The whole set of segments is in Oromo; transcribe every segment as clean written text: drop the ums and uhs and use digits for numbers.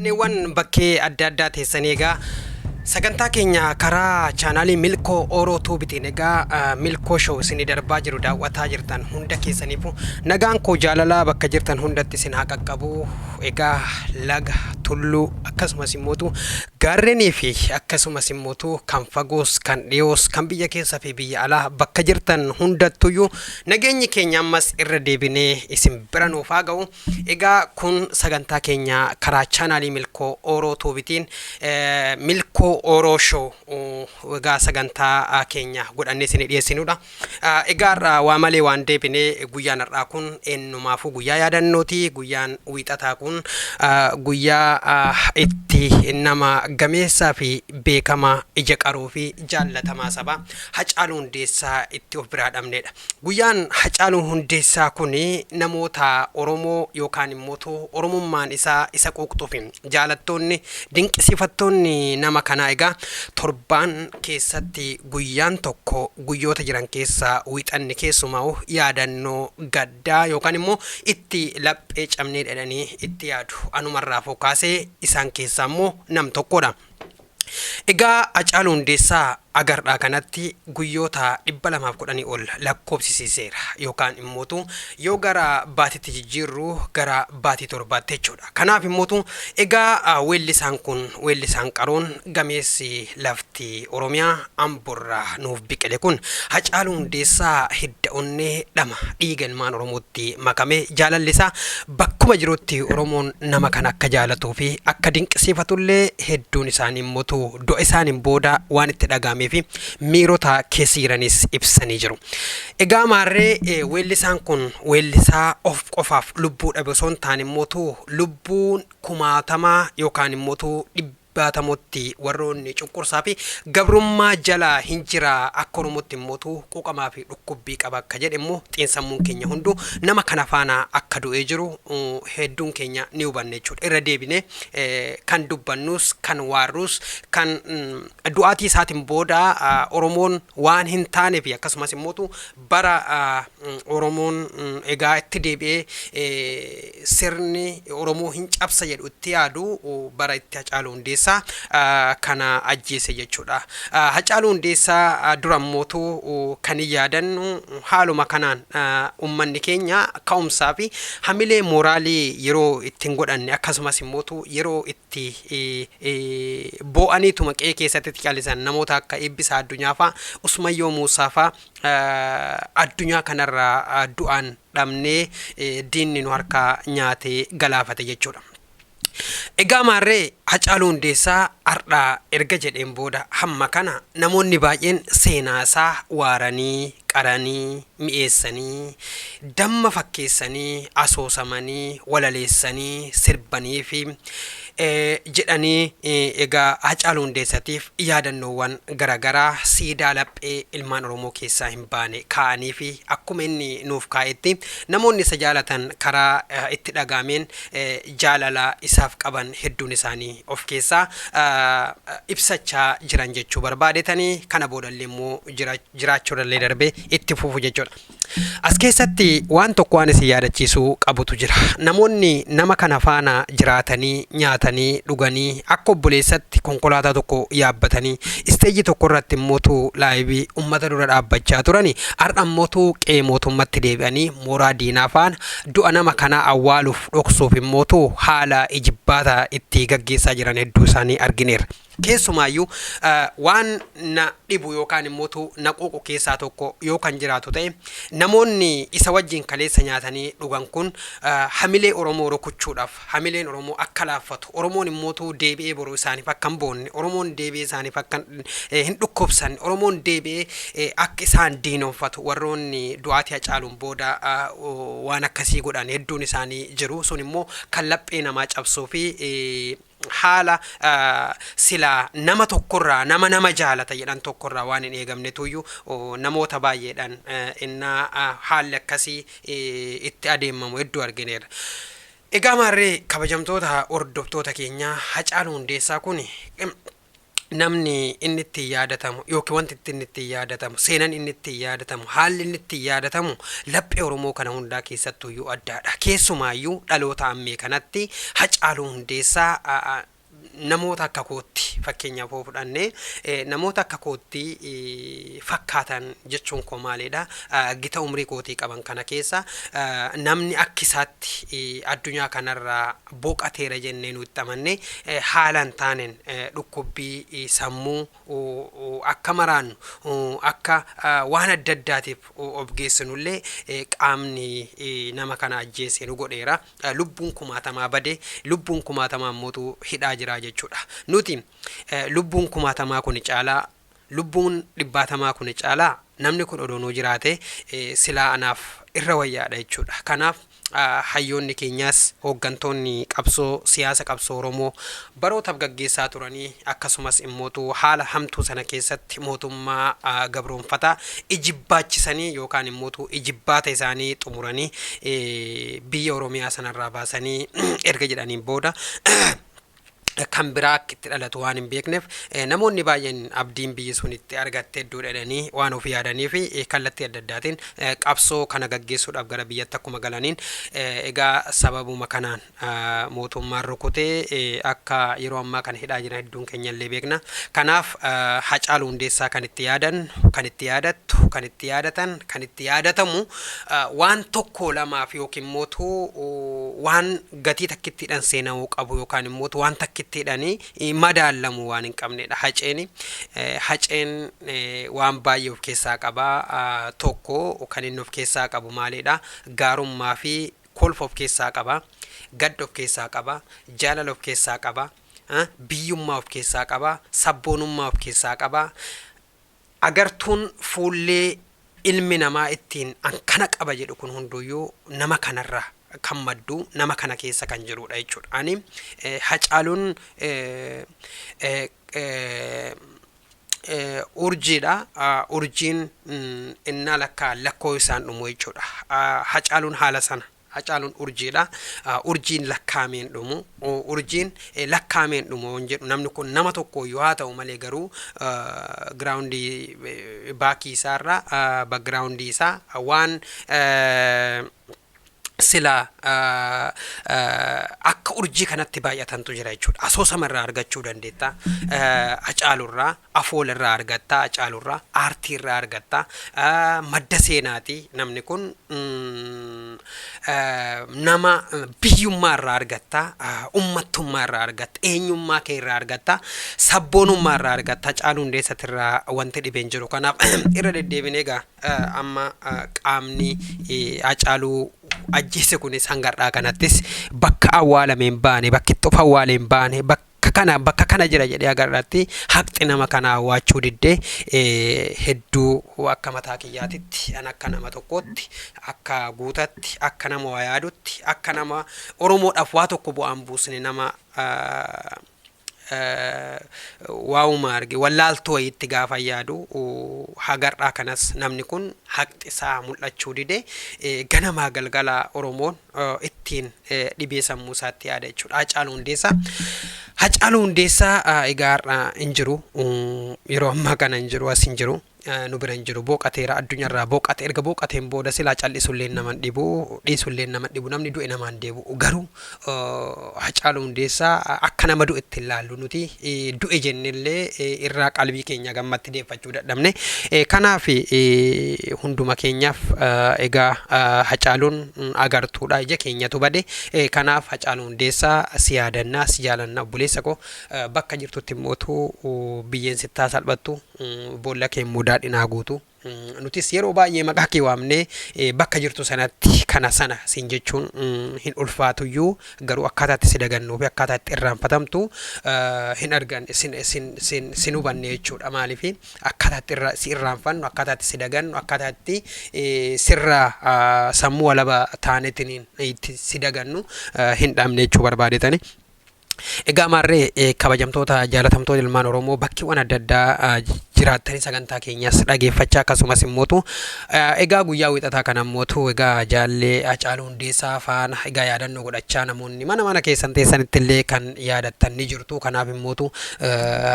Onneewwan bakkee adda addaa teessanii egaa sagantaa keenya karaa chaanaalii Milkoo Oroo Tuubitiin egaa Milkoo Show isinii darbaa jiru daawwataa jirtan hunda keessaniifu nagaan koo jaalalaa bakka jirtan hundatti isin haa qaqqabu. Egaa laga, tulluu akkasumas immootu gaarrenii fi akkasumas immootu kan fagoos kan dhiyoos kan biyya keessa fi biyya alaa bakka jirtan hundattuyyuu nageenyi keenya ammas irra deebinee isin bira nuuf haa ga'u. Egaa kun sagantaa keenya karaa chaanaalii Milkoo Ooroo Tuubitiin Milkoo Ooroo Show egaa sagantaa keenya godhannee isinii dhiyeessinudha. Egaa har'a waa malee waan deebine guyyaan har'aa kun eenyumaafuu guyyaa yaadannooti. Guyyaan wiixataa kun guyyaa itti nama gameessaa fi beekamaa ija qaroo fi jaallatamaa sabaa Hacaaluu Hundeessaa itti of biraa dhabnedha. Guyyaan Hacaaluu Hundeessaa kun namoota Oromoo yookaan immoo Oromummaan isaa isa quuqxuu fi jaalattoonni dinqisiifattoonni nama kanaa egaa torbaan keessatti guyyaan tokko guyyoota jiran keessaa wiixanni keessumaa yaadannoo gaddaa yookaan immoo itti laphee cabnee dhedhanii itti yaadu. Anumarraa kaasee isaan keessaa immoo nam tokkodha. Egaa Hacaaluu Hundeessaa agardhaa kanatti guyyoota 210 ol lakkoofsisiiseera yookaan immootu yoo gara baatiitti jijjiirru gara baatii torbaatti jechuudha. Kanaaf immootu egaa weellisaan kun weellisaan qaroon gameessi lafti Oromiyaa Amborraa nuuf biqile kun Hacaaluu Hundeessaa hidda onnee dhama dhiiga ilmaan Oromootti makame jaalalli isaa bakkuma jirutti Oromoon nama kana akka jaalatuu fi akka dinqisiifatullee hedduun isaanii immootu du'a isaaniin booda waan itti dhaga'amee fi miirota keessa jiranis ibsanii jiru. Egaa maarree weellisaan kun weellisaa of qofaaf lubbuu dhabe osoo hin taane immootu lubbuun kumaatamaa yookaan immootu dhibbaatamotti warroonni cunqursaa fi gabrummaa jala hin jira akka Oromootti immootu quuqamaa fi dhukkubbii qaba akka jedhe immoo xiinsammuun keenya hunduu nama kana faana akka du'ee jiru hedduun keenya ni hubanna jechuudha. Irra deebinee kan dubbannus kan waarrus kan du'aatii isaatiin booda Oromoon waan hin taane fi akkasumas immootu bara Oromoon egaa itti deebi'ee sirni Oromoo hin cabsa jedhu itti yaadu bara itti Hacaaluu Hundeessaa kana ajjeese jechuudha. Hacaaluu Hundeessaa dura immootu kan hin yaadannu haaluma kanaan uummanni keenya ka'umsaa fi hamilee mooraalii yeroo ittiin godhanne akkasumas immootu yeroo itti boo'aniituma qe'ee keessatti itti callisan namoota akka Eebbisaa Addunyaa fa'aa Usmayyoo Muusaa fa'aa addunyaa kanarraa du'aan dhabnee diinni nu harkaa nyaatee galaafate jechuudha. Egaa maarree Hacaaluu Hundeessaa har'aa erga jedheen booda hamma kana namoonni baay'een seenaasaa waaranii qaranii mi'eessanii damma fakkeessanii asoosamanii walaleessanii sirbanii fi jedhanii egaa Hacaaluu Hundeessatiif yaadannoowwan garaagaraa siidaa laphee ilmaan Oromoo keessaa hin baane kaa'anii fi akkuma inni nuuf kaa'etti namoonni isa jaalatan karaa itti dhagaameen jaalala isaaf qaban hedduun isaanii of keessaa ibsachaa jiran jechuu barbaadetanii kana boodallee immoo jiraachuudhallee darbee itti fufu jechuudha. As keessatti waan tokko waan isin yaadachiisuu qabutu jira. Namoonni nama kana faana jiraatanii, nyaatanii, dhuganii akka obboleessatti konkolaataa tokko yaabbatanii isteejii tokko irratti immootu laayivii uummata dura dhaabbachaa turani har'a immootu qe'ee mootummatti deebi'anii mooraa diinaa faana du'a nama kanaa awwaaluuf dhoksuuf immootu haala ijibbaata itti gaggeessaa jiran hedduu isaanii argineerra. Keessumaayyuu waan na dhibu yookaan immootu na quuqu keessaa tokko yoo kan jiraatu ta'e namoonni isa wajjin kaleessa nyaatanii dhugan kun hamilee Oromoo rukuchuudhaaf hamileen Oromoo akka laaffatu Oromoon immootu deebi'ee boru isaaniif akka hin boonne Oromoon deebi'ee isaaniif akka hin dhukkubsanne Oromoon deebi'ee akka isaan diinonfatu warroonni du'aatii Hacaaluun booda waan akkasii godhan hedduun isaanii jiru sun immoo kan laphee namaa cabsuu fi haala silaa nama tokkorraa nama nama jaalata jedhan tokkorraa waan hin eegamnetuyyuu namoota baay'eedhaan innaa haalli akkasii itti adeemamu hedduu argineerra. Egaa maarree kabajamtoota hordoftoota keenyaa Hacaaluu Hundeessaa kun Namni inni ittiin yaadatamu yookiin wanti inni ittiin yaadatamu, seenaan inni ittiin yaadatamu, haalli inni ittiin yaadatamu laphee Oromoo kana hundaa keessattuyyuu addaadha. Keessumaayyuu dhaloota ammee kanatti Hacaaluu Hundeessaa namoota akka kootti fakkeenyaaf yoo fudhanne, namoota akka kootti fakkaatan jechuun koo maalidha, gita umrii kootii qaban kana keessa namni akka isaatti addunyaa kanarraa boqateera jennee nutti amanne, haala hin taaneen dhukkubbii sammuu akka maraannu, akka waan adda addaatiif of geessinullee qaamni nama kana ajjeese nu godheera. Lubbuun kumaatamaa bade, lubbuun kumaatamaa immoo hidhaa jira jechuudha. Nuti lubbuun kumaatamaa kun caalaa, lubbuun dhibbaatamaa kun caalaa, namni kun odoo nuu jiraate silaa anaaf irra wayyaadha jechuudha. Kanaaf hayyoonni keenyaas, hooggantoonni qabsoo siyaasa, qabsoo Oromoo barootaaf gaggeessaa turanii, akkasumas immootu haala hamtuu sana keessatti mootummaa gabroonfataa ijibbaachisanii yookaan immootu ijibbaata isaanii xumuranii biyya Oromiyaa sanarraa baasanii erga jedhaniin booda, kan biraa akka itti dhalatu waan hin beekneef, namoonni baay'een abdiin biyyi sun itti argatte hedduu dhedhanii waan of yaadanii fi kallattii adda addaatiin qabsoo kana gaggeessuudhaaf gara biyyatti akkuma galaniin, egaa sababuma kanaan mootummaan rukutee akka yeroo ammaa kana hidhaa jiran hedduun keenya illee beekna. Kanaaf Hacaaluu Hundeessaa kan itti yaadan, kan itti yaadattu, kan itti yaadatan, kan itti yaadatamu waan tokko lamaaf yookiin mootuu waan gatii takkittiidhaan seenamuu qabu yookaan immoo waan takkittiidhaan madaalamuu waan hin qabnedha. Haceeni Haceen waan baay'ee of keessaa qaba. Tokko kan inni of keessaa qabu maalidha? Gaarummaa fi kolfa of keessaa qaba. Gadda of keessaa qaba. Jaalala of keessaa qaba. Biyyummaa of keessaa qaba. Sabboonummaa of keessaa qaba. Agartuun fuullee ilmi namaa ittiin an kana qaba jedhu kun hunduyyuu nama kanarraa kan maddu, nama kana keessa kan jirudha jechuudha. Ani Hacaaluun urjiidha. Urjiin innaa lakkaa lakkoo isaan dhumu jechuudha. Hacaaluun haala sana. Hacaaluun urjiidha. Urjiin lakkaameen dhumu. Urjiin lakkaameen dhumu hin jedhu, namni kun nama tokko iyyuu haa ta'u malee, garuu giraawundii baakii isaarraa, backgroundii isaa waan sila akka urjii kanatti baay'atantu jira jechuudha. Asoosama irraa argachuu dandeetta. Hacaalurraa, afoola irraa argatta, Hacaalurraa, aartii irraa argatta. Madda seenaati namni kun, nama biyyummaa irraa argatta, ummattummaa irraa argatta, eenyummaa kee irraa argatta, sabboonummaa irraa argatta. Hacaaluu Hundeessatti irraa wanti dhibeen jiru. Kanaaf irra deddeebinee egaa amma qaamni Hacaaluu ajjeese kunis hangar'aa kanattis bakka awwaalame hin baane, bakki itti of awwaale hin baane, bakka kana jira jedhee agarratti haqxi nama kana awwaachuu diddee, hedduu akka mataa kiyyaatitti, an akka nama tokkootti, akka guutatti, akka nama waa yaadutti, akka nama Oromoodhaaf waa tokko bu'aan buusne, nama waa'uma arge wallaaltuu wayiitti gaafa yaadu, hagar'aa kanas namni kun haqxi isaa mul'achuu dide, ganamaa galgala Oromoon ittiin dhibee sammuu isaatti yaada jechuudha. Hacaaluu Hundeessaa. Hacaaluu Hundeessaa egaa har'a hin jiru. Yeroo ammaa kana hin jiru, as hin jiru. Nu bira hin jiru, booqateera, addunyaarraa booqate. Erga booqateen booda silaa cal'isullee nama dhibu, dhiisullee nama dhibu, namni du'e namaan deebi'u. Garuu Hacaaluu Hundeessaa akka nama du'etti hin laallu nuti, du'e jennellee irraa qalbii keenya gammatti deeffachuu dadhabne. Kanaaf hunduma keenyaaf egaa Hacaaluun agartuudha, ija keenyatu bade. Kanaaf Hacaaluu Hundeessaa, si yaadannaa, si jaalannaa, obboleessa koo, bakka jirtutti immootu biyyeen sittaa salphattu, boolla kee immoo daadhinaa guutu. Nutis yeroo baay'ee maqaa kee waamnee bakka jirtu sanatti kana sana siin jechuun hin ulfaatuyyuu, garuu akkaataa itti si dagannuu fi akkaataa itti irraanfatamtu hin argan, sin sin sin sin hubanne jechuudha. Maaliif akkaataa itti irra si irraanfannu, akkaataa itti si dagannu, akkaataa itti sirraa sammuu walaba taanetiin itti si dagannu hin dhabne jechuu barbaadetani. Egaa maarree, kabajamtoota jaalatamtoota ilmaan Oromoo bakkeewwan adda addaa jiraattanii sagantaa keenyas dhageeffachaa, akkasumas immootu egaa guyyaa Wixataa kana immootu egaa jaallee Hacaaluu Hundeessaa faana egaa yaadannoo godhachaa namoonni mana mana keessan teessanitti illee kan yaadattan ni jirtu. Kanaaf immootu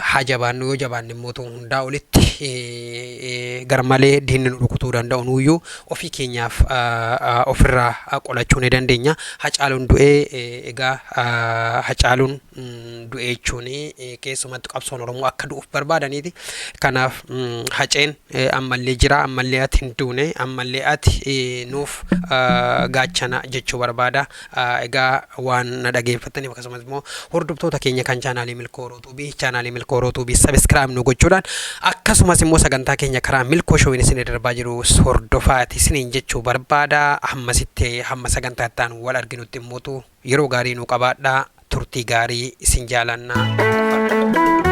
haa jabaannu. Yoo jabaanne immootu hundaa olitti garmalee diinni nu rukutuu danda'u nuyyuu ofii keenyaaf ofirraa qolachuu ni dandeenya. Hacaaluun du'ee, egaa Hacaaluun du'ee jechuun keessumattu qabsoon Oromoo akka du'uuf barbaadaniiti. Kanaaf Haceen ammallee jira, ammallee ati hin duune, ammallee ati nuuf gaachana jechuu barbaada. Egaa waan na dhageeffattaniif, akkasumas immoo hordoftoota keenya kan chaanaalii Milkoo Orootuubii, chaanaalii Milkoo Orootuubii subscribe nu gochuudhaan, akkasumas immoo sagantaa keenya karaa Milkoo Showiin isin darbaa jiru hordofaati isiniin jechuu barbaada. Hammasitti, hamma sagantaa itti aanu wal arginutti immootu yeroo gaarii nu qabaadhaa. Turtii gaarii, isin jaalannaa.